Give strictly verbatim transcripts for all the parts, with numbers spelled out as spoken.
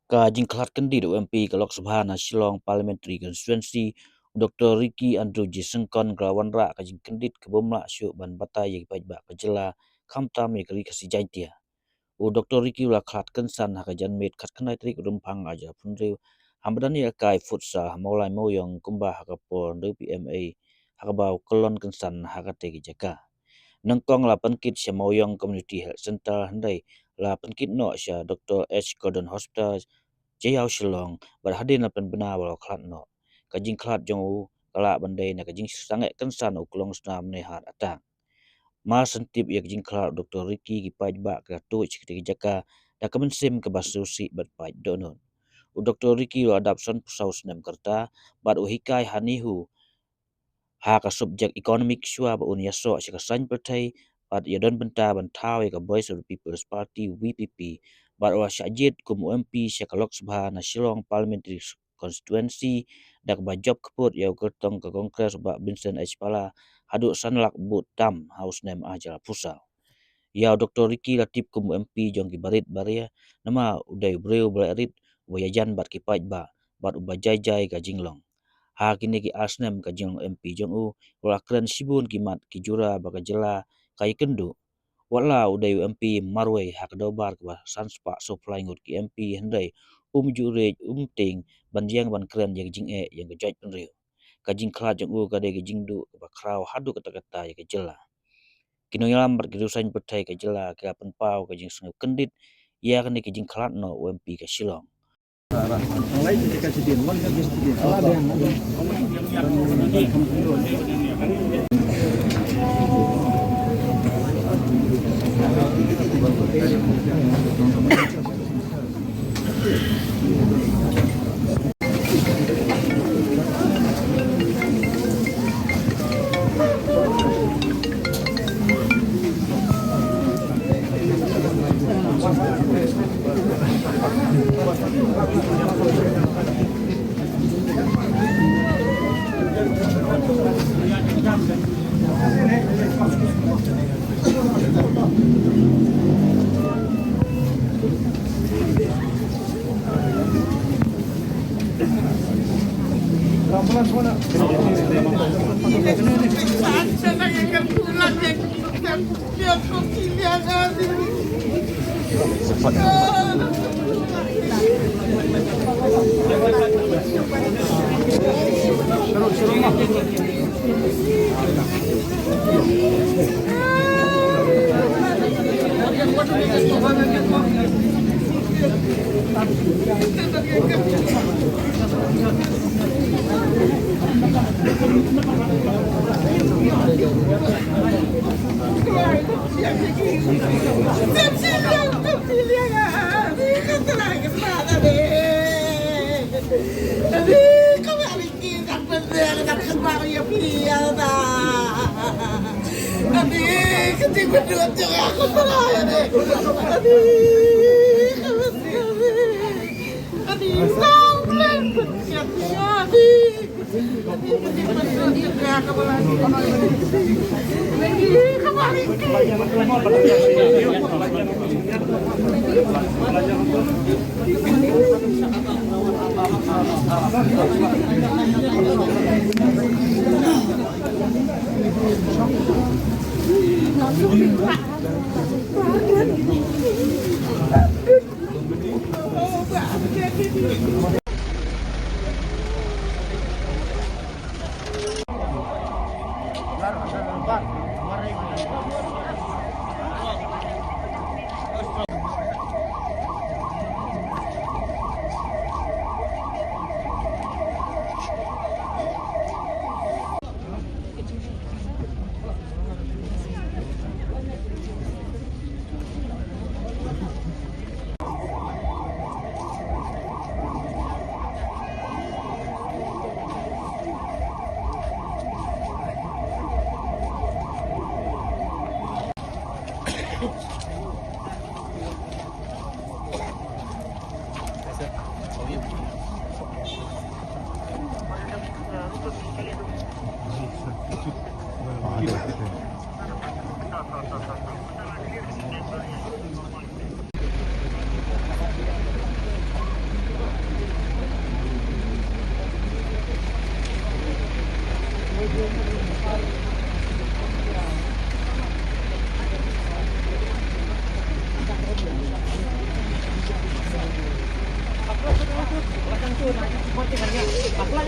Ka jingkhlad kyndit u M P ka Lok Sabha na Shillong Parliamentary Constituency, u Doktor Ricky Andrew J Syngkon, ka la wanrah ka jingkyndit ka bym lah shuh ban batai ïa ki paidbah ka jylla, khamtam ïa ka Ri Khasi Jaiñtia. U Doktor Ricky u la khlad kynsan ha ka janmiet khatkhyndai tarik u Rymphang arhajar arphew hynriew, ha madan ïalehkai futsal ha Mawlai Mawiong, kumba ha ka por hynriew P M A, ha kaba u kyllon kynsan ha katei ka jaka. Nyngkong la pynkit sha Mawiong Community Health Centre, hynrei la pynkit noh sha Doktor H Gordon Hospital, Jaïaw, Shillong, bad hadien la pynbna ba la khlad noh. Ka jingkhlad jong u ka lah ban dei na ka jingsangeh kynsan u klong snam ne heart attack. Mar shen tip ïa ka jingkhlad u Doktor Ricky, ki paidbah ki la tuid sha katei ka jaka da ka mynsiem kaba sngewsih bad paid dohnud. U Doktor Ricky u la dap sanphew saw snem ka rta bad u hikai ha NEHU, ha ka subject economic, shuwa ba un ïasoh sha ka saiñ pyrthei bad ïadon bynta ban thaw ïa ka Voice of the People's Party, V P P, bad u la shah jied kum u M P sha ka Lok Sabha na Shillong Parliamentary Constituency da kaba jop kyrpad ïa u kyrtong ka Congress u Bah Vincent H Pala haduh san lak vote tam ha u snem arhajar arphew saw. Ïa u Doktor Ricky la tip kum u M P jong ki barit baria, namar u dei u briew ba leh rit, uba ïajan bad ki paidbah bad uba jai jai ka jinglong. Ha kine ki ar snem ka jinglong M P jong u, u la kren shibun ki mat ki jura ba ka jylla ka ïakynduh. Wat la u dei u M P marwei ha ka dorbar kaba san spah sawphew lai ngut ki M P, hynrei um ju rit, um tieng ban ïeng ban kren ïa ka jingeh ïa ka jaitbynriew. Ka jingkhlad jong u ka dei ka jingduh kaba khraw haduh katta katta ïa ka jylla. Ki nongïalam bad ki riew saiñ pyrthei ka jylla ki la pynpaw ka jingsngew kyndit ïa kane ka jingkhlad noh u M P ka Shillong.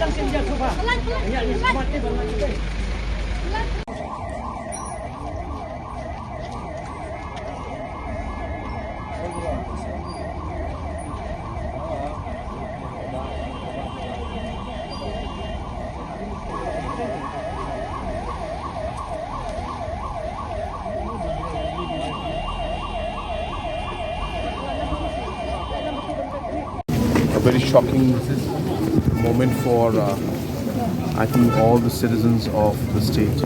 A very shocking moment for, uh, I think, all the citizens of the state.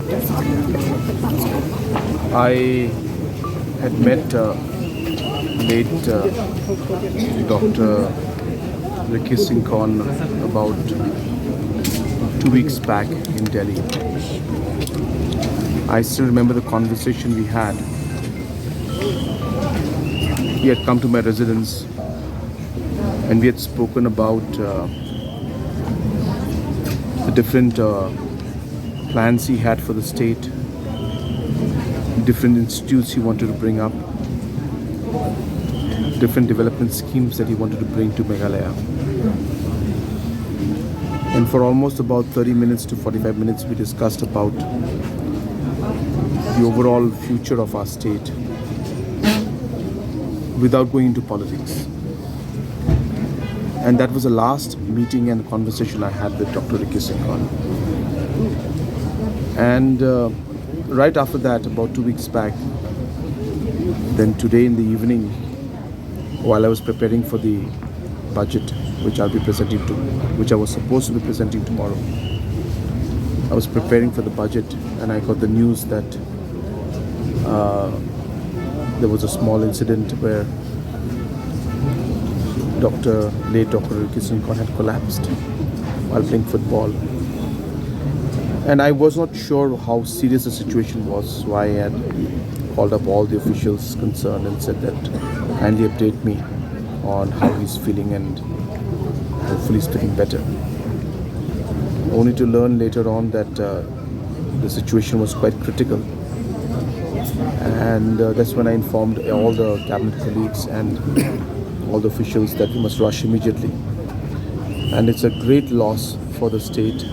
I had met, uh, late, uh, Doctor Ricky Syngkon about two weeks back in Delhi. I still remember the conversation we had. He had come to my residence and we had spoken about, uh, the different, uh, plans he had for the state, different institutes he wanted to bring up, different development schemes that he wanted to bring to Meghalaya. And for almost about thirty minutes to forty-five minutes, we discussed about the overall future of our state without going into politics. And that was the last meeting and conversation I had with Doctor Ricky Syngkon. And, uh, right after that, about two weeks back, then today in the evening, while I was preparing for the budget, which I'll be presenting to, which I was supposed to be presenting tomorrow, I was preparing for the budget, and I got the news that, uh, there was a small incident where Doctor, late Doctor Ricky Syngkon had collapsed while playing football. And I was not sure how serious the situation was, so I had called up all the officials concerned and said that kindly update me on how he's feeling, and hopefully he's feeling better. Only to learn later on that, uh, the situation was quite critical. And, uh, that's when I informed all the cabinet colleagues and all the officials that we must rush immediately. And it's a great loss for the state,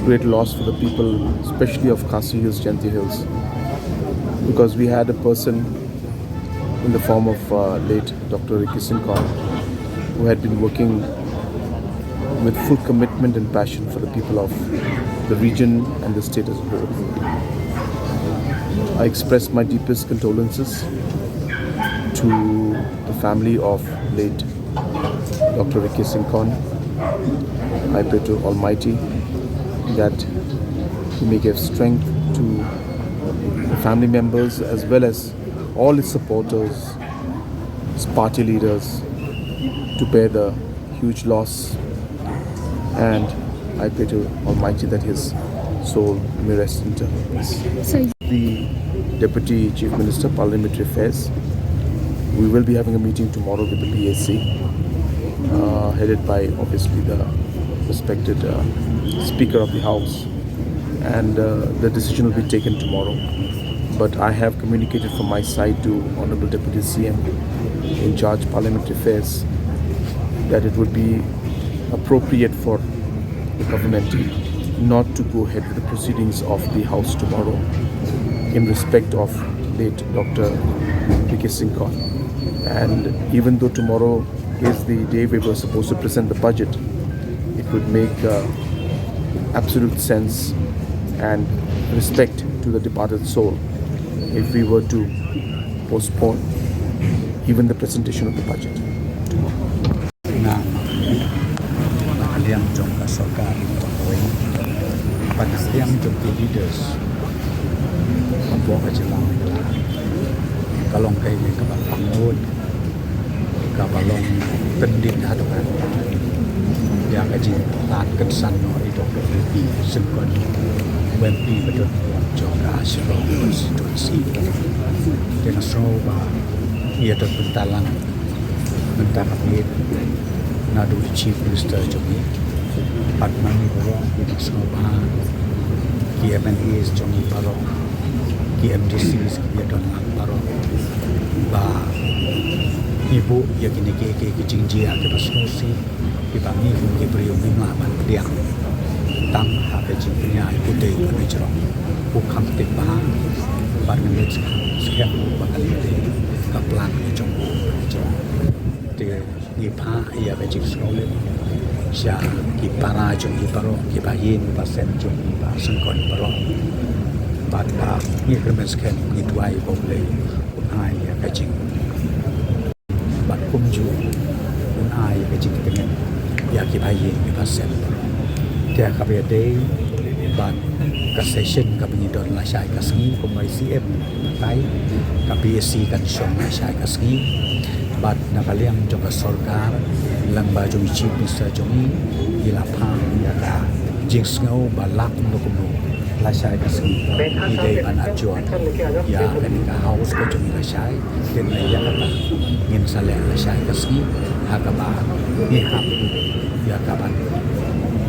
great loss for the people, especially of Khasi Hills, Jaintia Hills, because we had a person in the form of, uh, late Doctor Ricky Syngkon, who had been working with full commitment and passion for the people of the region and the state as a whole. I express my deepest condolences to the family of late Doctor Ricky Syngkon. I pray to Almighty that He may give strength to the family members as well as all his supporters, his party leaders, to bear the huge loss, and I pray to Almighty that his soul may rest in eternal peace. So the Deputy Chief Minister, Parliamentary Affairs, we will be having a meeting tomorrow with the P A C, uh, headed by obviously the respected, uh, Speaker of the House, and, uh, the decision will be taken tomorrow. But I have communicated from my side to Honorable Deputy C M in charge Parliamentary Affairs that it would be appropriate for the government not to go ahead with the proceedings of the House tomorrow in respect of late Doctor Ricky Syngkon. And even though tomorrow is the day we were supposed to present the budget, it would make, uh, absolute sense and respect to the departed soul if we were to postpone even the presentation of the budget tomorrow. Nga, na ka liang jong ka sorkar, bad na ka liang jong ki leaders hapoh ka jylla, ka long kaei kaba pynmut, kaba long pyndit haduh katta ïa ka jingpyrkhat kynsan noh i Doctor Ricky Syngkon, u M P ba don jong ka Shillong constituency. Te nga sngew ba ïa ka bynta lang mynta ka miet naduh i Chief Minister jong ngi bad ma ngi baroh, ngi sngewbha ki M L As jong ngi baroh, ki M D Cs kiba don lang baroh, ba ngi buh ïa kine kiei kiei ki jingjia kiba sngewsih, Kiba ngi kum ki briew ngim lah ban pdiang tang ha ka jingpynïaid u dei u nongïalam. U kham tip bha bad ngi skhem ba kan dei ka plan ka jong u nongïalam. Te ngi phah ïa ka jingsngewlem sha ki para jong ngi baroh, ki bahaïing bahasem jong ngi, ba sngewbha baroh. Bad ba ngi kyrmen skhem, ngi duwai ba U Blei un ai ïa ka jing bad kumjuh un ai ka jingtngen ïa ki bahaïing ki bahasem. Te kaba ïadei bad ka session kaba ngi don lashai ka sngi, kumba i C M batai, ka B A C kan shong lashai ka sngi. Bad na ka liang jong ka sorkar, lyngba jong i Chief Minister jong ngi, i la phah ïa ka jingsngew ba lah kumno kumno lashai ka sngi ngi dei ban adjourn ïa kane ka House ka jong ngi lashai. Te na ïa kata ngin sa leh lashai ka sngi, ha kaba ngi hap ïa ka ban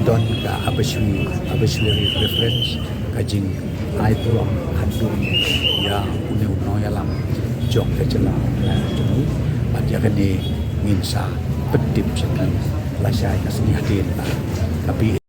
don ka obituary, obituary reverence, ka jingai burom khatduh ïa une u nongïalam jong ka jylla jong ngi. Bad ïa kane ngin sa pyntip sha ki lashai ka sngi hadien ba ka B A C